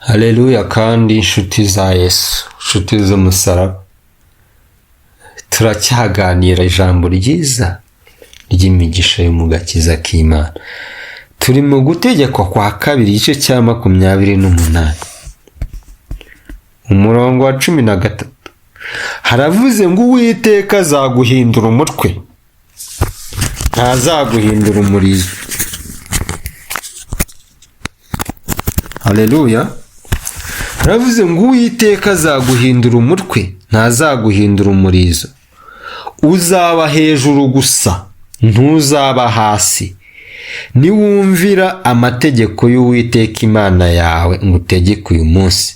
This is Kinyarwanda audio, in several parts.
Haleluya kandi inshuti za Yesu, inshuti z'umusaraba, turacyaganira ijambo ryiza ry'imigisha yo mu gakiza k'Imana. Turi mu gutegekwa kwa kabiri, igice cya 28, umurongo wa 13. Haravuze ngo Uwiteka azaguhindura umutwe, ntazaguhindura umurizo. Haleluya. Haravuze ngo Uwiteka azaguhindura umutwe, ntazaguhindura umurizo. Uzaba hejuru gusa, ntuzaba hasi. Niwumvira amategeko y'Uwiteka Imana yawe ngutegeke uyu munsi,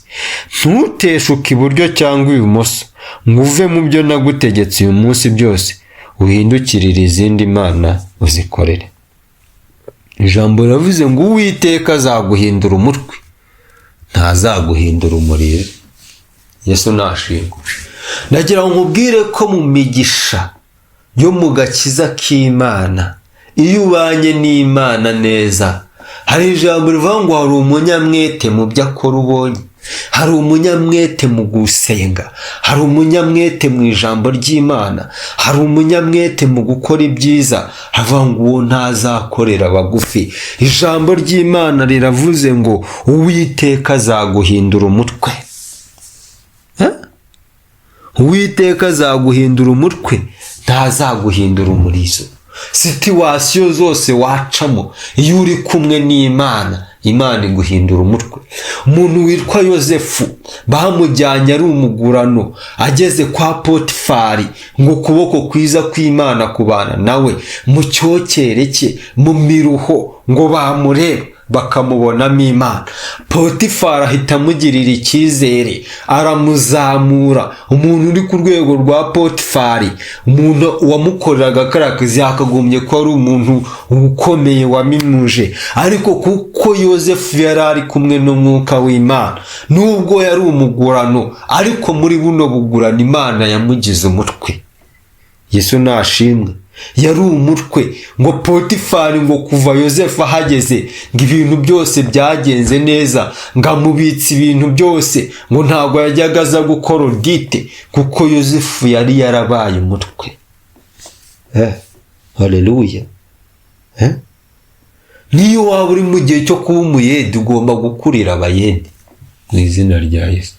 ntuteshuke iburyo cyangwa ibumoso, ngo uve mu byo nagutegetse uyu munsi byose, uhindukirire izindi mana uzikorere. Ijambo riravuze ngo Uwiteka azaguhindura umutwe, ntazaguhindura umurizo. Yesu nashimwe. Ndagira ngo nkubwire ko mu migisha yo mu gakiza k'Imana, iyo ubanye n'Imana neza, hari ijambo rivuga ngo hari umunyamwete mu byo akora ubonye, hari umunyamwete mu gusenga, hari umunyamwete mu ijambo ry'Imana, hari umunyamwete mu gukora ibyiza, havuga ngo uwo ntazakorera bagufi. Ijambo ry'Imana riravuze ngo Uwiteka azaguhindura umutwe. Uwiteka azaguhindura umutwe, ntazaguhindura umurizo. Situwasiyo zose wacamo, iyo uri kumwe n'Imana, Imana iguhindura umutwe. Umuntu witwa Yosefu bamujyanye ari umugurano, ageze kwa Potifari, ngo ukuboko kwiza kw'Imana kubana nawe mu cyokere cye, mu miruho, ngo bamurebe bakamubonamo Imana. Potifari ahita amugirira icyizere, aramuzamura. Umuntu uri ku rwego rwa Potifari, umuntu wamukoreraga kariya kazi, yakagombye kuba ari umuntu ukomeye wamimuje, ariko kuko Yosefu yari ari kumwe n'umwuka w'Imana, nubwo yari umugurano, ariko muri buno bugurano Imana yamugize umutwe. Yesu nashimwe. Yari umutwe. Ngo Potifari, ngo kuva Yosefu ahageze, ngo ibintu byose byagenze neza, ngo amubitse ibintu byose, ngo ntabwo yajyaga aza gukora audit, kuko Yosefu yari yarabaye umutwe. Haleluya. Niyo waba uri mu gihe cyo kuba umuyede, ugomba gukurira abayede mu izina rya Yesu.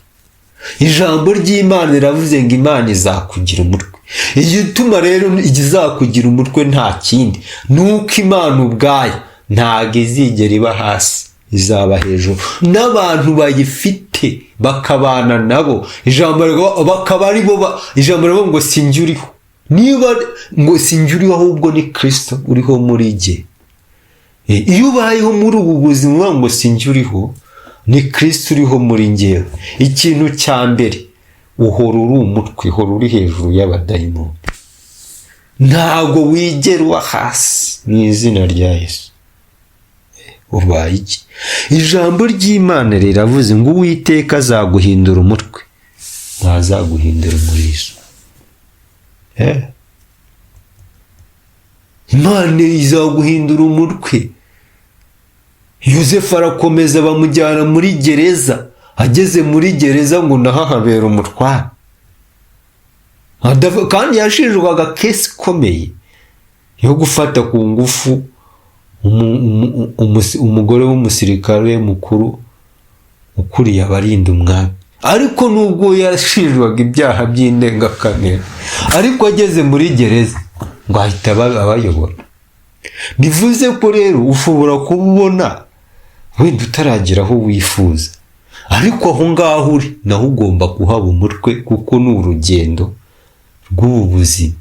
Ijambo ry'Imana riravuze ngo Imana izakugira umutwe. Igituma rero izakugira umutwe nta kindi, ni uko Imana ubwayo ntabwo izigera iba hasi, izaba hejuru. N'abantu bayifite bakabana nabo, ijambo bakaba ari bo, ijambo rivuga ngo sinjye uriho, niba ngo sinjye uriho, ahubwo ni Kirisito uriho muri jye. Iyo ubayeho muri ubu buzima uvuga ngo sinjye uriho, ni Kirisito uriho muri njyewe, ikintu cya mbere uhora uri umutwe, uhora uri hejuru y'abadayimoni, ntabwo wigera uba hasi mu izina rya Yesu. Ubaye iki? Ijambo ry'Imana riravuze ngo Uwiteka azaguhindura umutwe, ntazaguhindura umurizo. Imana izaguhindura umutwe. Yosefu arakomeza, bamujyana muri gereza. Ageze muri gereza ngo naho ahabera umutware, kandi yashinjwaga case ikomeye yo gufata ku ngufu umugore w'umusirikare mukuru ukuriye abarinda umwami. Ariko nubwo yashinjwaga ibyaha by'indengakamere, ariko ageze muri gereza ngo ahita abayobora. Bivuze ko rero ushobora kuba ubona wenda utaragera aho wifuza, ariko aho ngaho uri naho ugomba kuhaba umutwe, kuko ni urugendo rw'ubu buzima.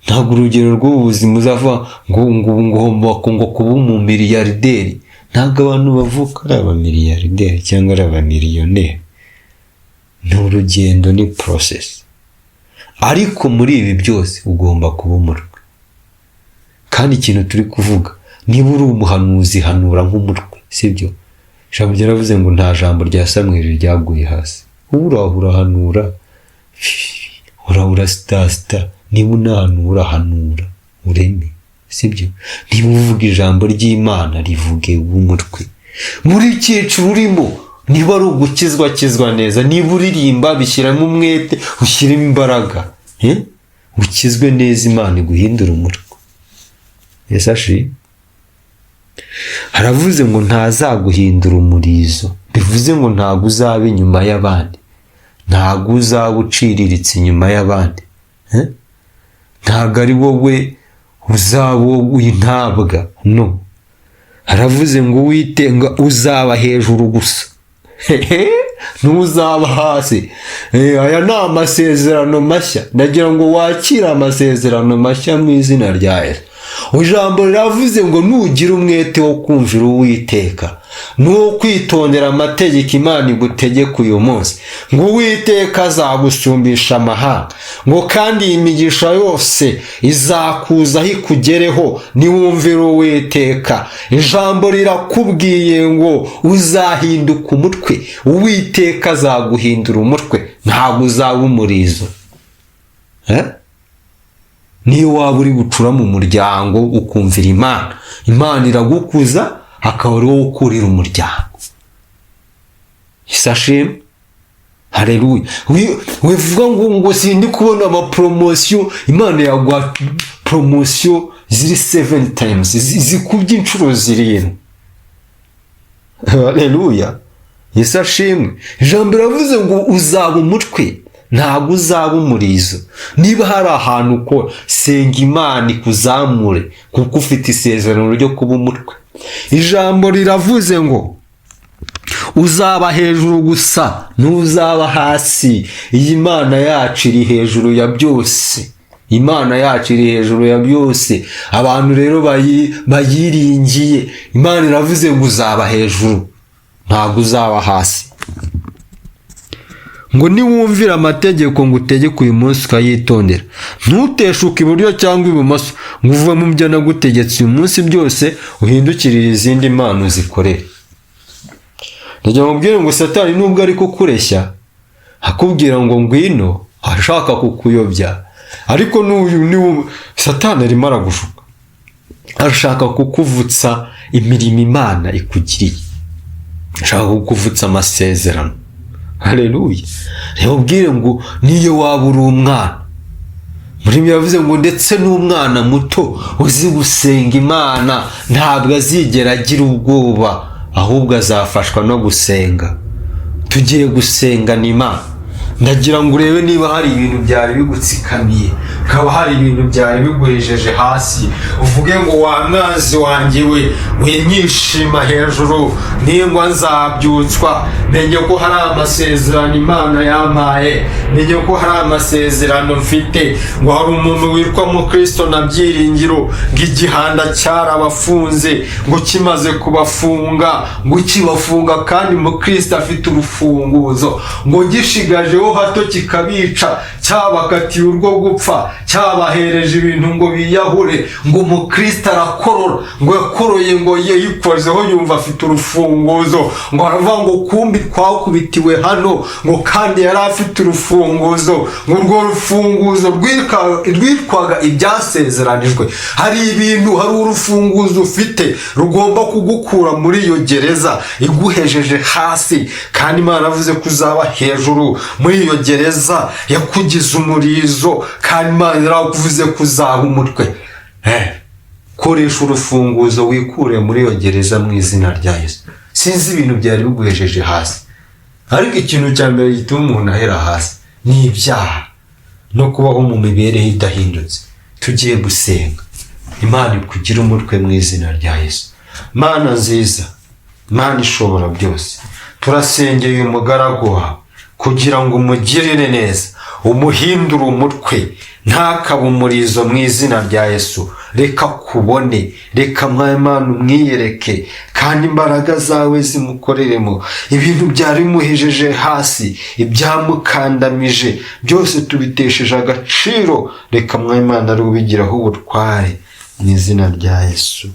Ntabwo urugero rw'ubu buzima uzavuga ngo ngomba ngo kuba umumiliyarderi. Ntabwo abantu bavuka ari abamiliyarderi cyangwa ari abamiliyoneri. Ni urugendo, ni process. Ariko muri ibi byose ugomba kuba umutwe. Kandi ikintu turi kuvuga, niba uri umuhanuzi, hanura nk'umutwe, sibyo? Ijambo ryaravuze ngo nta jambo rya Samweli ryaguye hasi. Uraho urahanura, urahura sita, niba unahanura, hanura ureme, sibyo? Niba uvuga ijambo ry'Imana, rivuge w'umutwe. Muri cyiciro urimo Niba ari ugukizwa, kizwa neza. Niba uririmba, bishyiramo umwete, ushyiremo imbaraga. Ukizwe neza, Imana iguhindure umutwe. Yesu ashimwe. Haravuze ngo ntazaguhindura umurizo, bivuze ngo ntabwo uzaba inyuma y'abandi, ntabwo uzaba uciriritse inyuma y'abandi. Ntabwo ari wowe uzaba intabwa, no. Haravuze ngo Uwiteka uzaba hejuru gusa, ntuzaba hasi. Aya ni amasezerano mashya. Ndagira ngo wakire amasezerano mashya mu izina rya Yesu. Ijambo riravuze ngo nugira umwete wo kumvira Uwiteka n'uwo kwitondera amategeko Imana igutegeka uyu munsi, ngo Uwiteka azagusumbisha amahanga, ngo kandi iyi migisha yose izakuzaho ikugereho niwumvira Uwiteka. Ijambo rirakubwiye ngo uzahinduka umutwe. Uwiteka azaguhindura umutwe, ntabwo uzaba umurizo. Niyo waba uri bucura mu muryango, ukumvira Imana, Imana iragukuza, akaba ari wowe ukurira umuryango. Isashimwe, hareruya. Wivuga ngo sindi kubona amapromotion. Imana yaguha promotion ziri seven times, zikubye inshuro 7. Hareruya, Yesu ashimwe. Ijambo riravuze ngo uzaba umutwe, ntabwo uzaba umurizo. Niba hari ahantu ukora, senga Imana ikuzamure, kuko ufite isezerano ryo kuba umutwe. Ijambo riravuze ngo uzaba hejuru gusa, ntuzaba hasi. Iyi Mana yacu iri hejuru ya byose. Imana yacu iri hejuru ya byose. Abantu rero bayiringiye, Imana iravuze ngo uzaba hejuru, ntabwo uzaba hasi. Ngo niwumvira amategeko ngo utegeke uyu munsi, ukayitondera, ntuteshuke iburyo cyangwa ibumoso, ngo uve mu byo nagutegetse uyu munsi byose, uhindukirire izindi mpano zikorere. Ndagira ngo mbwire ngo Satani nubwo ari kukureshya akubwira ngo ngwino, ashaka kukuyobya, ariko n'uyu ni Satani arimo aragushuka, arashaka kukuvutsa imirimo Imana ikugiriye, ashaka kukuvutsa amasezerano. Hareruya. Reba, ubwire ngo niyo waba uri umwana, muri yavuze ngo ndetse n'umwana muto uzi gusenga Imana ntabwo azigera agira ubwoba, ahubwo azafashwa no gusenga. Tugiye gusengana Imana. Ndagira ngo urebe niba hari ibintu byari bigutsikamiye, hakaba hari ibintu byari biguhejeje hasi, uvuge ngo: "Wa mwanzi wanjye we, winyishima hejuru, ningwa nzabyutswa. Menye ko hari amasezerano Imana yampaye, menye ko hari amasezerano mfite." Ngo hari umuntu witwa Mukristo na Byiringiro, ngo igihanda cyarabafunze, ngo kimaze kubafunga, ngo kibafunga kandi Mukristo afite urufunguzo, ngo gishigajeho hato kikabica, cyabakatiye urwo gupfa, cyabahereje ibintu ngo biyahure, ngo Umukristo arakorora, ngo yakoroye, ngo yayikozeho yumva afite urufunguzo, ngo aravuga ngo kumbi twakubitiwe hano, ngo kandi yari afite urufunguzo, ngo urwo rufunguzo rwitwaga ibyasezeranijwe. Hari ibintu, hari urufunguzo ufite rugomba kugukura muri iyo gereza iguhejeje hasi, kandi Imana avuze ko uzaba hejuru. Muri iyo gereza yakugize umurizo, kandi Imana yarakuvuze ko uzaba umutwe. Koresha urufunguzo wikure muri iyo gereza mu izina rya Yesu. Sinzi ibintu byari biguhejeje hasi, ariko ikintu cya mbere gituma umuntu ahera hasi ni ibyaha no kubaho mu mibereho idahindutse. Tugiye gusenga, Imana ikugire umutwe mu izina rya Yesu. Mana nziza, Mana ishobora byose, turasengeye uyu mugaragu wawe kugira ngo umugirire neza, umuhindure umutwe, ntakabe umurizo mu izina rya Yesu. Reka kubone, reka Imana umwiyereke, kandi imbaraga zawe zimukoreremo. Ibintu byari bimuhejeje hasi, ibyamukandamije byose tubitesheje agaciro. Reka Imana ari ubigiraho ubutware mu izina rya Yesu.